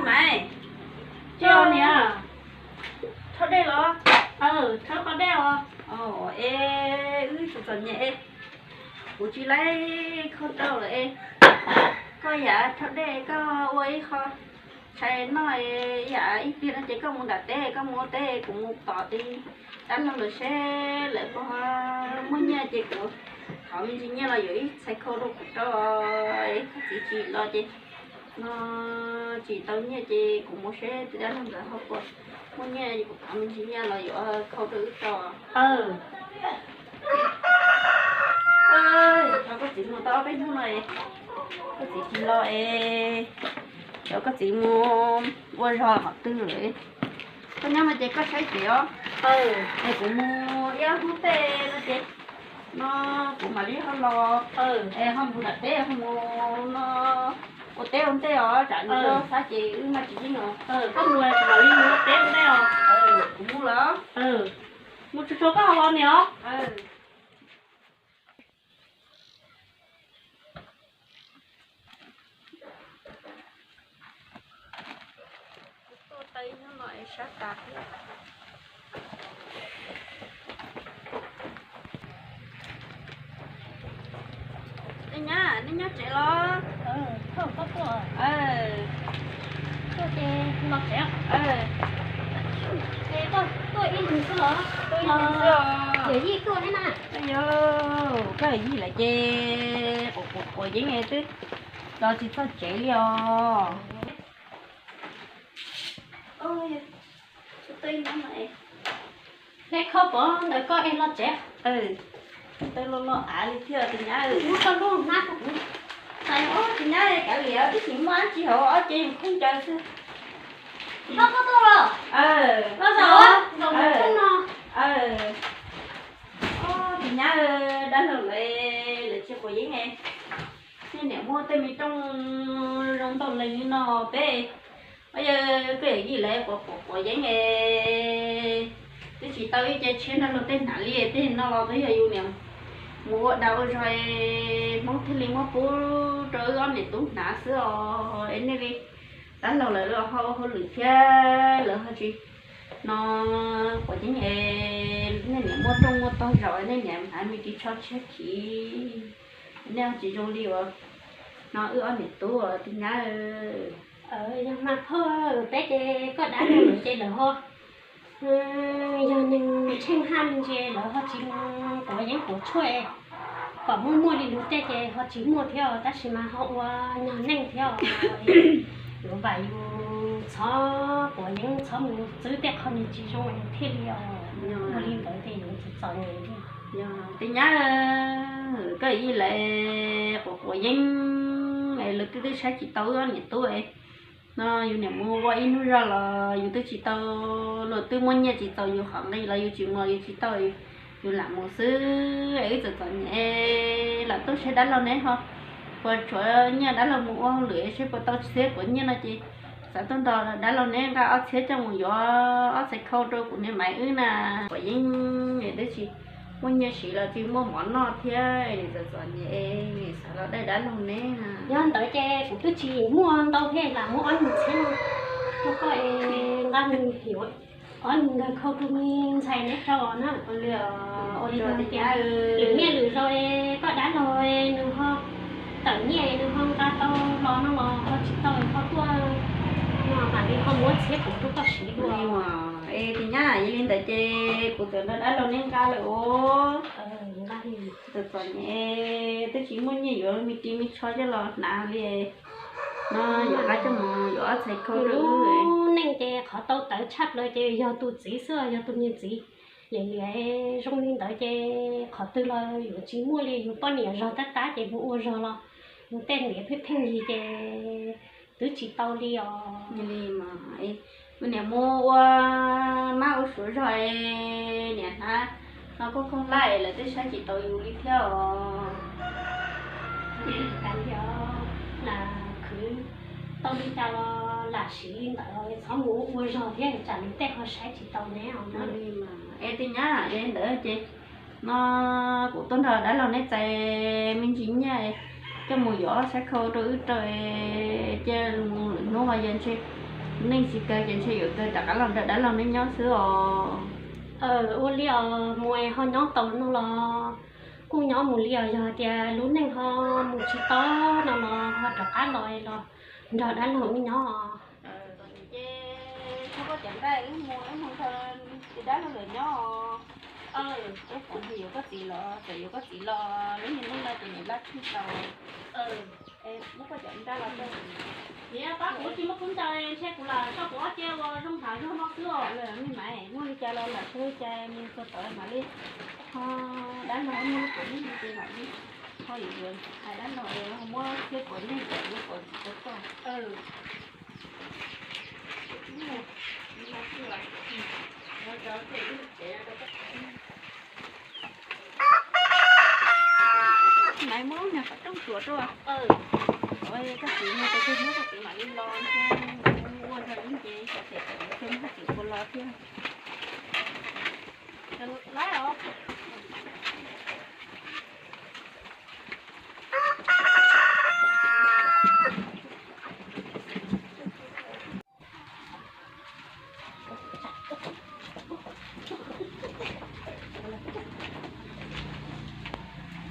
Maiv, tsis ua niam, rhaub dej los? Rhaub qab dej os. Es wb txom txom nyem, kuv tsis laib khaub rau lawm es koj yam rhaub dej koj ua ib qho tshais noj, yam ib pliag no ces koj mus nram teb, koj mus ua teb, kuv mus tom ti dab laug lawm seb lawv puas muaj nyiaj ces kuv thov me ntsis nyiaj los yuav ib txhais khau rau kuv rau, es koj txiv tsis los ces no tsis tau nyiaj ces kuv mus seb tus dab laug ntawd ho puas muaj nyiaj es kuv thov me ntsis nyiaj los yuav khau rau wb rau. Thov koj txiv mus tau ob peb hnub no, koj txiv tsis los es cov koj txiv mus ua zog qhov twg lawm. Koj nyob no ces koj saib tsev os. Es kuv mus ib ob hnub tej no ces no kuv mam li ho los, es ho mus nram teb ho mus no ua teb ua ntej os, tsam nws xav ces wb mam tsis yeej os. Koj mus kuv mam li mus ua teb ua ntej os. Kuv mus lawm. Mus tsuag tsuag koj ho los niam os. Tuaj tau ib hnub no es sab tas thiab. Nej nyab, nej nyob tsev los? Tuaj ces los tsev. Ces koj tuaj ib leeg xwb los? Yawm yij tuaj thiab na? Yog koj yawm yij lawm ces quav quav yeeb twb los tsis txog tsev li os. Leb khaub pov ntawm koj es los tsev. Tau los los av li thiab tus nyab. Muab koj lub hnab rau kuv. Tus nyab kav liam twb tsis muaj dab tsi hauv ob cev khooj ncaws xwb. Koj tuaj los? Los zaum no. Tus nyab, dab laug lawv, lawv tsis quav yeeb. Nej niam muab tej me rooj zoo ntau leeg li no peb, yog koj yawm yij lawv quav quav yeeb es twb tsis tau ib ce tshiab nrog luag tej hnav li, tej no los twb yog yus niam mus ua dag ua zog es Hmoob thiaj li muab pub rau wb ob niam tub hnav xwb os. Es nej li dab laug lawv los ho ua hauj lwm thiab lawv ho tsis no quav yeeb es nej niam muab rooj muab tog zaum nej niam hnav me ris tsho tshiab khiv, nej ho tsis zoo li uas no wb ob niam tub tus nyab. Yog mas phauj, peb ces koj dab laug lawm ces lawv ho, yog neeg tsheej haj me ntsis lawv ho tsis quav yeeb quav tshuaj kom muaj muaj li lub caij ces ho tsis muaj thiab, tab sis mas ho ua nyog neej thiab. Yuav vam yus txhob quav yeeb txhob mus txwb tej qho nws tsis zoo thiaj li os. Ua li ntawd ces yuav tsis txom nyem li. Tus nyab, koj yij lawv quav quav yeeb es lawv twb twb saib tsis tau wb ob niam tub no, yus niam mus ua ib hnub zog los yus twb tsis tau, luag twb muaj nyiaj tsis txaus yus qhov nqi los yus tsis mus, yus tsis tau, yus lam mus xwb es wb txom txom nyem. Lam tuaj saib dab laug neb ho puas tshuav nyiaj dab laug mus ua hauj lwm seb puas tau txhiab quav nyiaj no ces xav tuaj nrog dab laug neb nqa ob txhiab coj mus yuav ob txhais khau rau kuv niam Maiv wb na. Quav yeeb twb tsis muaj nyiaj siv los tsis muaj mov noj thiab, txom txom nyem, xav los dab laug neb. Yog ntawd ces kuv twb tsis muaj ntau thiab, lam muab ob nyuag txhiab no rau koj es nqa nws yuav ob nyuag nkawg khau rau me ntxhais neb rau na. Lwm niaj lwm zaus es koj dab laug nws ho tawm nyiaj nws ho nqa tau los no los ho tsis tau ho tuaj no mam li ho muab txhiab kuv rau koj siv dua. Es tus nyab, yog li ntawd ces kuv txawm nrog dab laug neb nqa lawm os. Txom txom nyem, twb tsis muaj nyiaj yuav me ris me tsho coj los hnav li no, yuav nqa coj mus yuav ob txhais khau rau wb. Lub neej ces qhov tau tawv tshaj plaws ces yog tus txiv xwb, yog tus niag txiv. Liam liam zoo li ntawd ces qhov twg los yuav tsis muaj li, yus poj niam zog tab tab ces mus ua zog los yus tej ntiav pheej pheej yig ces twb tsis tau li os. Li mas, wb niam mus ua mab ua suav zog es niam hnav no koj koj laj es lawv twb saib tsis taus yus li thiab os. Lam khwv tau li cas los lam siv li ntawd, txhob mus ua zog thiab tsam lwm tej ho saib tsis taus neb os. Es tus nyab, li ntawd ces no kuv tuaj nrog dab laug neb txais me ntsis nyiaj coj mus yuav ob txhais khau rau wb rau, cia mus lwm hnub ho yog ntshe Neej tsis kaw ces ntshe yuav kaw rov qab los nrog dab laug neb nyob xwb os. Ua li os, mus ho nyob tau no los kuj nyob mus li os, yog tias lub neej ho mus tsis tau no los ho rov qab los los nrog dab laug wb nyob os. Ces koj cov nqaij wb mus, wb mus nrog dab laug lawv nyob os. Wb puas yuav koj txiv los, txawm yuav koj txiv los lub niag neej no ces niam laj tshwj tau. Muab koj cov nqaij los rau. Niam, pab kuv tsis muaj khaub ncaws, ntshe kuv lam tso kuv ob ce ua zoo nrad zog no xwb os. Mej mas muaj li cas los lam tso li cas, mus txog tod mam li. Ho dab laug muaj lub puav leej li ces mam li ho yuav hais dab laug ho muab txhiab puav leej kom lub puav tsis tau koj. Maiv, muab lub niag qhov rooj tsuav rau. Koj txiv mus tau twg hnub koj txiv mam li los, ua zog ib nce xyov tias koj txiv puas los thiab. Laib os.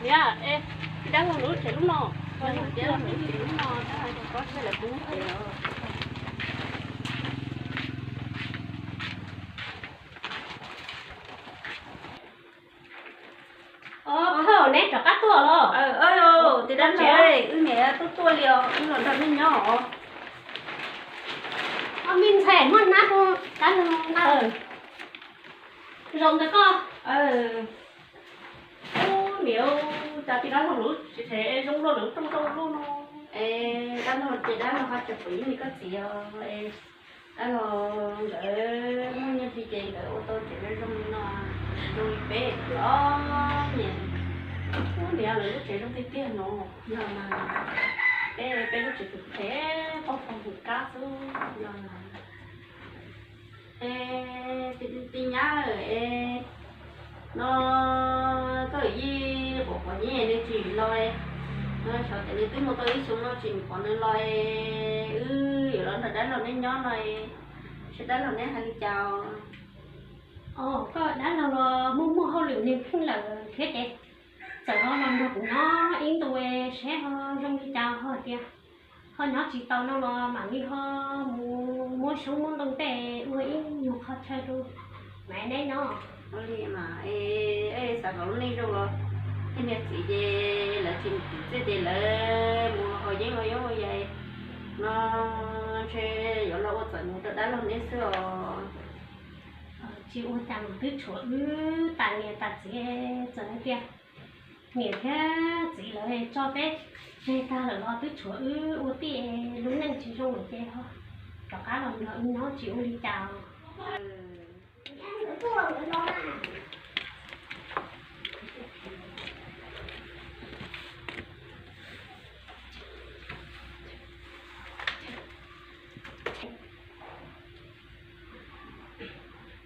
Niam, es dab laug lub tsev lub no, dab laug lub tsev lub no, dab laug lub tsev lub no. Phauj, neb rov qab tuaj los? Wb niam tuaj tuaj li os, wb los nrog nej nyob os. Me ntxhais muaj nab, dab laug nqa. Zaum ntawd koj. Ub, niam, cas tij dab laug lub tsev zoo luaj, lawv rooj zoo luaj no. Es dab laug ces dab laug ho tseem pom ib niag koj txiv os. Dab laug nkawd muaj nyiaj hli ces nkawd ua tau tsev zoo zoo li no, zoo li peb os. Niam, ub, niam, lawv lub tsev zoo tiag tiag no. Yog mas peb, peb lub tsev tus phem, poj pog tus kab xwb yog. Es tij nyab, es no koj yij quav quav yeeb nws tsis los, no xyov tias nws twb mus tau ib xyoo no tsis pom nws los, wb yuav los nrog dab laug neb nyob no, seb dab laug neb hais li cas. Os, koj dab laug los muaj muaj hauj lwm nws pheej lawm thiab ces txawm ho los nrog kuv nyob ib ntu seb ho zoo li cas, ho tias ho nyob tsis tau no los mam li ho mus muab xyoob muab ntoo tej ua ib nyuag qhov chaw rau maiv neb nyob. Ua li mas, es xav kom lub neej zoo los tej niag txiv ces lawv tsis mus tim txij ces lawv mus haus yeeb haus yoob ua yais no, ntshe yuav los ua txom nyem rau dab laug neb xwb os. Tsis ua cas mas twb tshuav wb tas niam tas txiv, txawm hais tias niam thiab txiv lawv tso peb tseg tag lawm los twb tshuav wb ua tij, lub neej tsis zoo lawm ces ho rov qab los nrog wb nyob tsis ua li cas.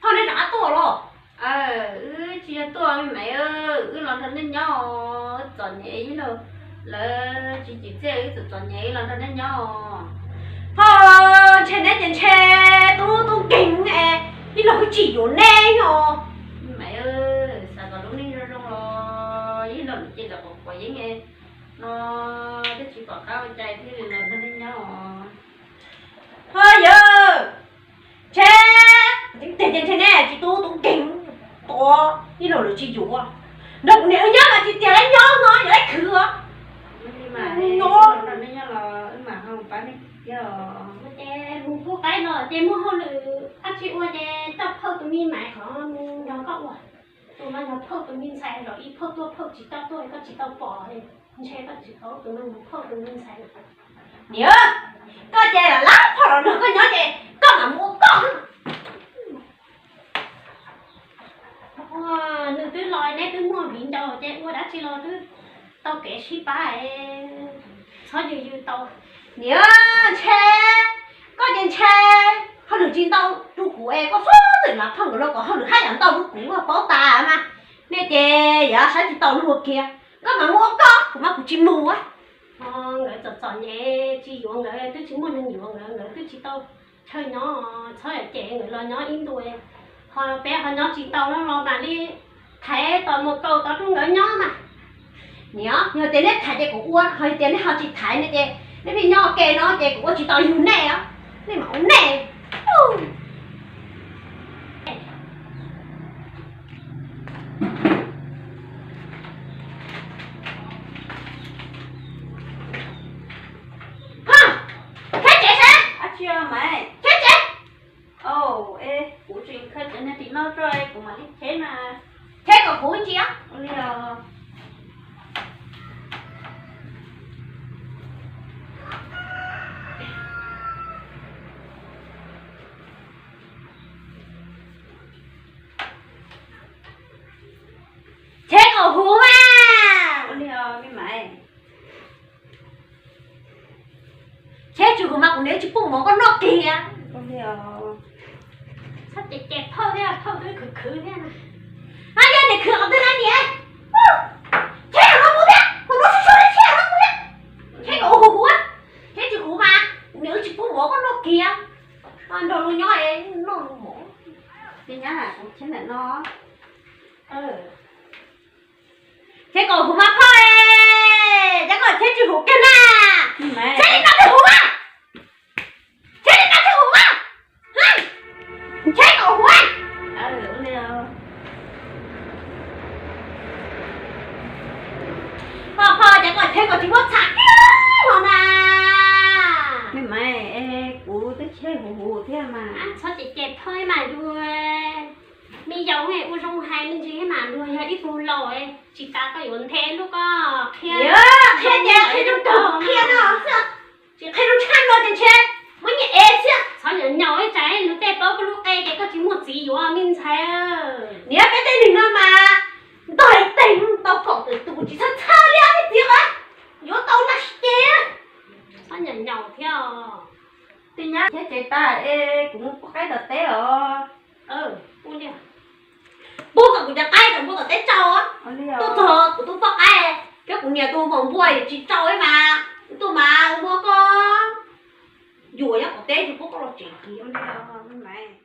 Phauj, neb rov qab tuaj los? Wb tsis yog tuaj me maiv, wb los nrog nej nyob, txom nyem ib los lawv tsis cim txiaj, wb txom txom nyem wb los nrog nej nyob. Phauj, ntshe neb ces ntshe tub tub nkeeg es ib los wb tsis yuav neb os. Me maiv, xav kom lub neej zoo zoo los ib los ces los quav quav yeeb no, twb tsis pom qab ua cas thiaj li los nrog nej nyob os. Ho yawg, ntshe, tiag tiag ntshe neb tsis tub tub nkeeg, tuav ib los lawv tsis yuav. Nrog kuv niam wb nyob mas tsis tiag, lawv nyob no yog lawv khwv os. Nyob, ces mus pub qaib no ces muaj hauj lwm dab tsi ua ces coj phauj tus me maiv qhov mus nrog koj ua. Tus no yog phauj tus me ntxhais, zaum ib phauj tuaj phauj tsis tau tuaj, koj tsis tau pom, ntshe koj tsis paub tus no yog phauj tus me ntxhais. Niam, koj ces lam lab phauj los nrog koj nyob ces koj mam mus ua koj. Nws twb los neb twb muaj viv ncaus ces ua dab tsi los twb tau kev sib pab, txhob yws yws tau. Niam, ntshe koj ces ntshe hauj lwm tsis ntau rau kuv es koj txhob txwm lam phauj nkawd los kom hauj lwm haj yam ntau rau kuv, paub tas mas. Nej ces yog saib tsis tau luag kiag, koj mam mus ua koj, kuv mas kuv tsis mus. Nkawd txom txom nyem tsis yuav, nkawd twb tsis muaj neeg yuav, nkawd twb tsis tau Chaw nyob txhob yam cem nkawd los nyob ib ntus, ho peb ho nyob tsis tau no los mam li thaiv tos mus kaus tod rau nkawd nyob mas. Niam, yog tias neb thaiv ces kuv ua, ho yog tias neb ho tsis thaiv no ces neb pheej nyob ua ke no ces kuv ua tsis tau yug nej os. Nej mam ua nej. Ho, khiav tsev seb. Khiav tsev. Kuv tsis khiav tsev, neb tim no tso kuv mam li khiav mas. Khiav kom huv ntsia. Ua li os. Khiav kom huv mas. Ua li os me mas. Khiav tsis huv mas kuv niam tsis pub mov koj noj kiag. Txhob ces ces phauj thiab, phauj twb khwv khwv thiab. Yog niam khwv qhov twg na niam? Khiav kom huv thiab, kuv nub sub sub thiab, khiav kom huv huv. Khiav tsis huv mas kuv niam tsis pub mov koj noj kiag. Nrog luag nyob noj luag mov. Ces nyab kuv khiav ntawm no. Khiav kom huv mas phauj, cas koj khiav tsis huv kiag na? Khiav li no tsis huv mas. Khiav li no tsis huv mas. Khiav kom huv. Phauj, phauj, cas koj khiav kom tsis muab txham kiag no na? Me mas, kuv twb khiav huv huv thiab mas. Txhob ces ces phauj mas yus me yaus ua zoo hais me ntsis mas luag yog ib tug laus, tsis tas koj yuav nthe lub koj qhia. Qhia ces qhia zoo kawg qhia no xwb, tsis qhia zoo tshaj no ces ntshe muab nyiaj ev xwb. Txhob nyaum nyaum ib tsam luag tej paub koj lub qe ces koj tsis muaj txiv yuav me ntxhais. Niam, peb tej neeg no mas ntog ib teg tau kaum tawm tus tsis txhob txhawj li ob txiv os. Yuav tau laj ces. Txhob nyaum nyaum thiab os. Tej nyab, khiav tsev tas es kuv mus pub qaib tom teb os. Pub kom kuv cov qaib kom npua tom teb tsau. Tuaj txog kuv tuaj poj qaib, thiab kuv niam tus maum npua yuav tsis tsau mas, tuaj mas ua npua koj yuam nyob tom teb tsis pub koj los tsev kiag.